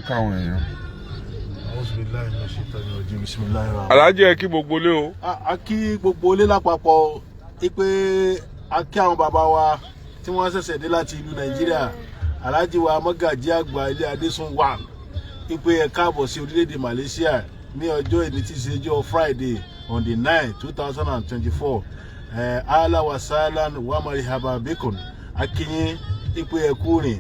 Káwọn èèyàn. Aláàjì, ẹ kí gbogbo lé o. A kí gbogbo ilé lápapọ̀ pé a kí àwọn bàbá wa tí wọ́n ṣẹ̀ṣẹ̀ dé láti ìlú Nàìjíríà, Aláàjì wa Mọ́gàjí àgbà ilé Adésùn wà, pé ẹ káàbọ̀ sí orílẹ̀-èdè Malaysia ní ọjọ́ ìní tí í ṣe ọjọ́ Friday on the 9, 2024. Ahlan wa sahlan wa marhaban bikum. A kí yín pé ẹ kú rìn,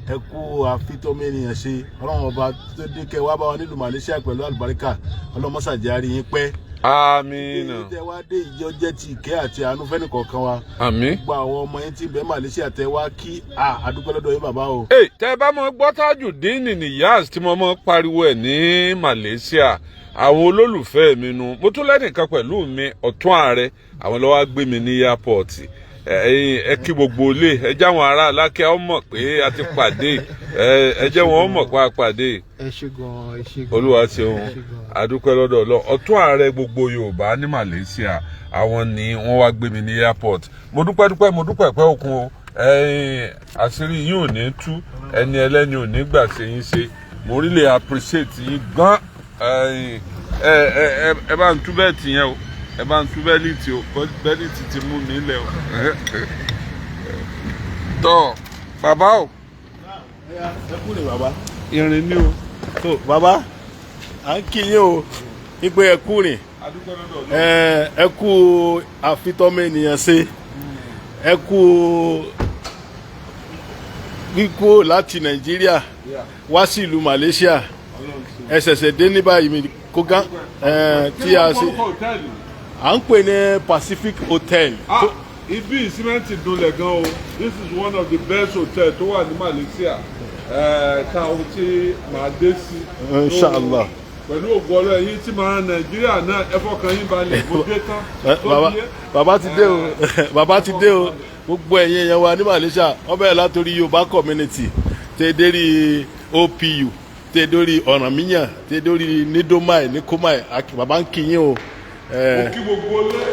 ẹ kú àfitọ́mọ ènìyàn ṣe. Ọlọ́run Ọba tó dé kẹ́ wá bá wa nílùú Malaysia pẹ̀lú àlùbáríkà, ọlọ́mọ́sàjárí yín pẹ́. Àmín. Tẹ wá dé ìjọ jẹ́ ti ìkẹ́ àti àánú fẹ́nìkọ̀ọ̀kan wa. Àmín. Gbogbo àwọn ọmọ yín tí ń bẹ Malaysia tẹ wá kí a àdúpẹ́ lọ́dọ̀ yín, bàbá o. Ẹ tẹ bá mọ gbọ́ Tajudeen Niyaz tí mo mọ pariwo ẹ̀ ní Malaysia, àwọn olólùfẹ́ mi nu. Mo tún lẹ́nìkan pẹ̀lú mi, ọ̀tún ààrẹ, àwọn ló wá gbé mi ní airport. Ẹ kí gbogbo ilé, ẹ jẹ́ àwọn ará Alákẹ́ ọ mọ̀ pé a ti pàdé, ẹ jẹ́ wọn mọ̀ pé a pàdé. Ẹ ṣé gan, ẹ ṣé gan. Olúwa ṣeun. Ẹ ṣé gan. Àdúpẹ́ lọ́dọ̀ Ọlọ́run. Ọ̀tún ààrẹ gbogbo Yorùbá ní Malaysia, àwọn ni wọ́n wá gbé mi ní airport. Mo dúpẹ́ dúpẹ́, mo dúpẹ́ pẹ́ òkun o. Ẹ̀yin, àṣírí yín ò ní tú, ẹni ẹlẹ́ni ò ní gbà ṣe yín ṣe. Mo really appreciate yín gan. Ẹ̀yin, ẹ ẹ ẹ ẹ bá ń tú belt yẹn o, ẹ bá ń tú belt o, belt ti mú mi lẹ̀ o. Tọ́ bàbá o. Ẹ kú ni, bàbá. Ìrìn ni o. Tó bàbá, à ń kí yín o wípé ẹ kú rìn. Adúpẹ́ lọ́dọ̀ Ọlọ́run. Ẹ kú àfitọ́mọ ènìyàn ṣe, ẹ kú kíkó láti Nàìjíríà wá sí ìlú Malaysia. Ẹ ṣẹ̀ṣẹ̀ dé ní báyìí mi kó gán tí a ṣe à ń pè ní Pacific Hotel. Ah, ibi símẹ́ǹtì dunlẹ̀ gan o. This is one of the best hotel tó wà ní Malaysia ká ohun tí màá dé sí. Inshallah. Pẹ̀lú ògùn Ọlọ́run, ẹ̀yin tí màá Nàìjíríà náà, ẹ fọkàn yín balẹ̀, mo dé tán. Tó Bàbá di yé. Bàbá ti dé o, bàbá ti dé o. Gbogbo ẹ̀yin èèyàn wa ní Malaysia, wọ́n bẹ̀rẹ̀ látòrí Yorùbá community tẹ́ dérí OPU, tẹ́ dórí Ọ̀rànmíyàn, tẹ́ dórí Nídómáì ní Kómáì. Bàbá ń kí yín o. Mo kí gbogbo lé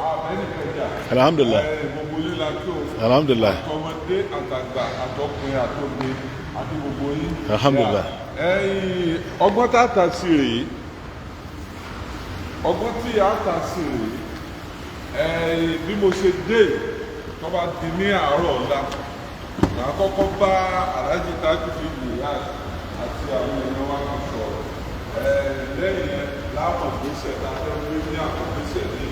àbẹ́nìkẹjà. Alhamdulilah. Gbogbo lé la kí o. Alhamdulilah. Àtọmọdé àtàgbà, àtọkùnrin àtobìnrin àti gbogbo yín. Alhamdulillah. Ẹ̀yin, ọgbọ́n tá a ta sí rèé, ọgbọ́n tí a ta sí rèé. Ẹ̀yin, bí mo ṣe dé, tó bá di ní àárọ̀ ọ̀la, màá kọ́kọ́ bá Alhaji Tajudeen Niyaz àti àwọn èèyàn wa kan sọ̀rọ̀. Lẹ́yìn yẹn láwọn ìgbésẹ̀ tá a fẹ́ gbé ní àwọn ìgbésẹ̀ ní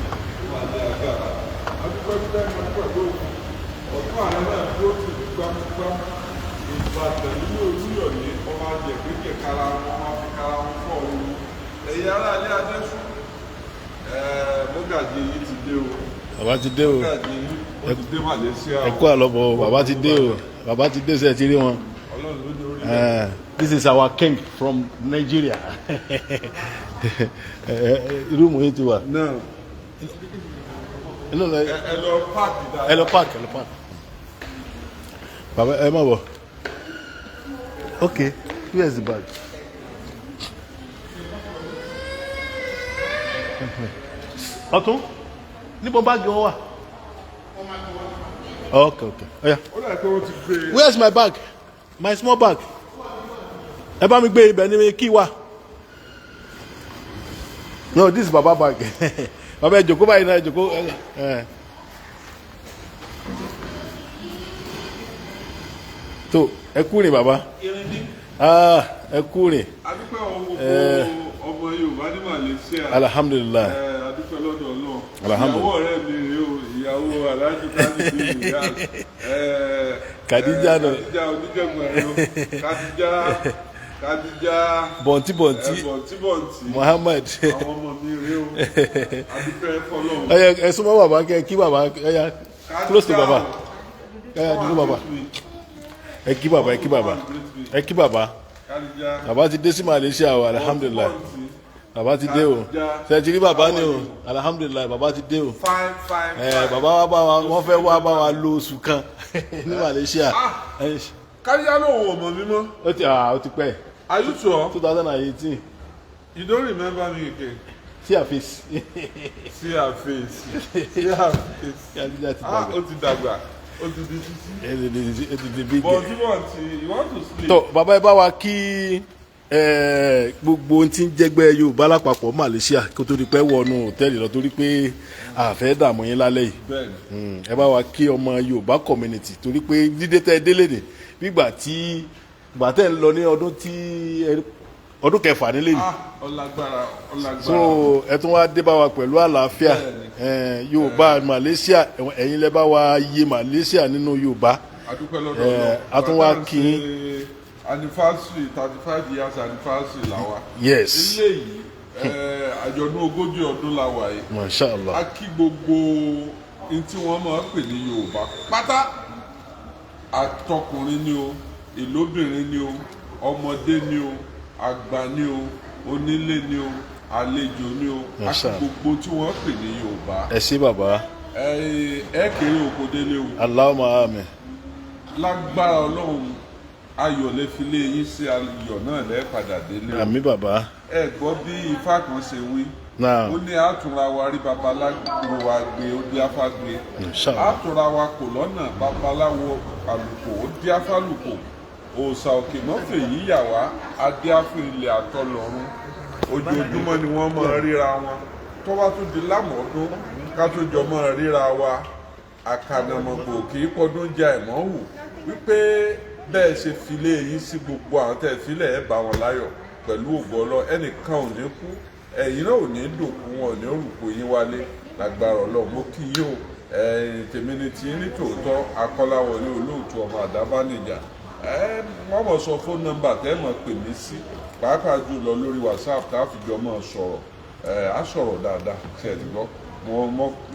ìwà ní agbára. Adúpẹ́ dúpẹ́, mo dúpẹ́ lóògùn. Ọ̀tún ààrẹ náà dúró tì mí gbámúgbámú. Ìbàdàn nínú Olúyọ̀lé, ọmọ ajẹ̀gbẹ́jẹ̀ kára wọn máa fi kára wọn fọ́ ooru. Ẹ̀yin ará ilé Adésùn, mọ́gàjì yìí ti dé o. Bàbá ti dé o. Mọ́gàjì yìí ó ti dé Malaysia o. Ẹ kú àlọ́bọ̀ o, bàbá ti dé o, bàbá ti dé sẹ́ẹ̀ ti rí wọn. Ọlọ́run ló ní orí rẹ̀. This is our king from Nigeria. Room yìí ti wà. Náà Inú ẹ ẹ lọ park dáadáa. Ẹ lọ park, ẹ lọ park. Bàbá, ẹ má bọ̀. Okay, where's the bag? Ọ̀tún, níbo báàgì wọn wà? Okay, oya. Ó dà pé wọ́n ti gbé e. Where's my bag? My small bag. Ẹ bá mi gbé, ibẹ̀ ní kí wà. No, this is baba bag. Baba, ẹ jókòó báyìí náà, ẹ jókòó. Ẹ tó ẹ kú rìn, bàbá. Ah, ẹ kú rìn. Adúpẹ́ ọ̀hún, gbogbo ọmọ Yorùbá ní Malaysia. Alhamdulillahi. Ẹ adúpẹ́ lọ́dọ̀ Ọlọ́run. Alhamdulillah. Ìyàwó ọ̀rẹ́ mi rèé o, ìyàwó Alhaji Tajudeen Niyaz. Khadija náà. Khadija oníjẹ̀gbọ̀n ẹ̀rọ Khadija, Khadija. Bọ̀ǹtì bọ̀ǹtì. Ẹ bọ̀ǹtì bọ̀ǹtì. Muhammad. Àwọn ọmọ mi rèé o, adúpẹ́ fọlọ́run. Ẹ ẹ súnmọ́ bàbá, kẹ kí bàbá. Ẹ yà close to bàbá, ẹ yà dúró bàbá. Ẹ kí bàbá, ẹ kí bàbá, ẹ kí bàbá. Khadija. Bàbá ti dé sí Malaysia o, alhamdulillahi. Bàbá ti dé o, ṣe ti rí bàbá ni o? Alhamdulillahi, bàbá ti dé o. Fine fine. Ẹ Fine. bàbá wa bá wa, wọ́n fẹ́ wá bá wa lo oṣù kan ní Malaysia. Khadija lòun ò mọ̀ mí mọ́. Ó ti ah, ó ti pẹ́. Are you sure? 2018. You don't remember me again? See her face. See her face, see her face. Khadija ti Ah, dàgbà. ó ti dàgbà, ó ti di títí. Ó ti di big. But you want to sleep. Tó bàbá, ẹ bá wa kí. Gbogbo ohun tí ń jẹ́gbẹ́ Yorùbá lápapọ̀ Malaysia, kó tó di pé wọnú hòtẹ́ẹ̀lì lọ, torí pé a fẹ́ dààmú yín lálẹ́ yìí. Bẹ́ẹ̀ni. Ẹ bá wa kí ọmọ Yorùbá community, torí pé dídé tẹ́ ẹ délé ní gbígbà tí ìgbà tẹ́ ń lọ ní ọdún tí ọdún 6 nílé ni. Ah, ọlágbára, ọlágbára. So ẹ tún wá dé bá wa pẹ̀lú àlàáfíà. Yorùbá Malaysia, ẹ̀yin lẹ bá wa yé Malaysia nínú Yorùbá. Adúpẹ́ lọ́dọ̀ Ọlọ́run. A tún wá Bàtà ń kí yín. ṣe anniversary, 35 years anniversary la wa. Eléyìí, àjọ̀dún 40 ọdún la wà yìí. Masha Allah. A kí gbogbo n tí wọ́n máa ń pè ní Yorùbá pátá, àtọkùnrin ni o, ìlóbìnrin ni o, ọmọdé ni o, àgbà ni o, onílé ni o, àlejò ni o, a kí Masha Allah. gbogbo tí wọ́n pè ní Yorùbá. Ẹ ṣé, bàbá. Ẹ kéré oko délé o. Allahumma amin. Lágbára Ọlọ́run, ayọ̀ lè fi lé yín sí, ayọ̀ náà lẹ́ padà délé o. Àmín, bàbá. Ẹ gbọ́ bí ifá kan ṣe wí. Náà. Ó ní àtúnra wa rí, babaláwo wa gbé, ó dí afá gbé. Inshallah. Àtúnra wa kò lọ́nà, babaláwo àlùkò, ó dí afá lùkò. Òòṣà òkè mọ́fẹ̀ yìí yà wá, adé afún ilẹ̀ àtọlọ́run. Ojoojúmọ́ ni wọ́n máa ríra wọn, tó bá tún di lámọ̀ọ́dún ká tó jọ máa ríra wa. Àkànàmọ̀gbò kì í pọdún jẹ àìmọ́ hù wípé bẹ́ẹ̀ ṣe filé yín sí, gbogbo àwọn tẹ́ filẹ̀ ẹ̀ bá wọn láyọ̀ pẹ̀lú ògo Ọlọ́run. Ẹnìkan ò ní kú, ẹ̀yin náà ò ní dòkú, wọn ò ní rùkú yín wálé lágbára Ọlọ́run. Mo kí yín o. Ẹ̀yin tèmi ni tí ní tòótọ́, Akọ́láwọlé Olóòtú, ọmọ Àdábánijà. Ẹ wọ́n mọ̀ sọ phone number tẹ́ mọ̀ pè mí sí, pàápàá jùlọ lórí WhatsApp, tá a fi jọ mọ̀ sọ̀rọ̀. Ẹ á sọ̀rọ̀ dáadáa. Ṣe é ti gbọ́?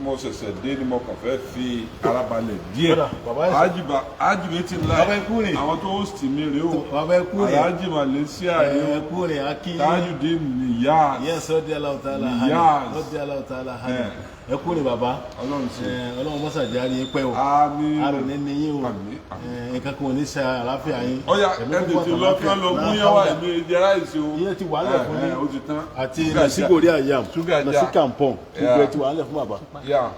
Mo ṣẹ̀ṣẹ̀ dé ni, mo kàn fẹ́ fi ara balẹ̀ díẹ̀. Kódà, bàbá ẹ̀ Ajibe ti la. Bàbá ẹ kú rìn. Àwọn tó host mi rèé o. Bàbá, ẹ kú rìn. Alhaji Malaysia rèé o. Ẹ kú rìn, akí. Tajudeen Niyaz. Yes, radiyallahu ta'ala anhu. Yes. Radiyallahu ta'ala anhu. Ẹ kú rìn, bàbá. Ọlọ́run sí. Ọlọ́run mọ́sà járe yín pẹ́ o. Àmín. Àrùn ní ní yín o. Àmín, àmín. Nǹkan kan ò ní ṣe àlàáfíà yín. Ọ̀yá, Ẹ̀mí ẹ púpọ̀ tètè lọ kí wọ́n lọ àtàlàáfíà. gún yẹn wá, èmi jẹ ráìsì o. Iye ti wà lẹ̀ fún Ẹ, yín. ẹ, ó ti tán. Àti Ṣúgà nasi já. goreng ayam, Ṣúgà já. nasi kampong, gbogbo ẹ ti wà lẹ̀ fún bàbá. Yeah.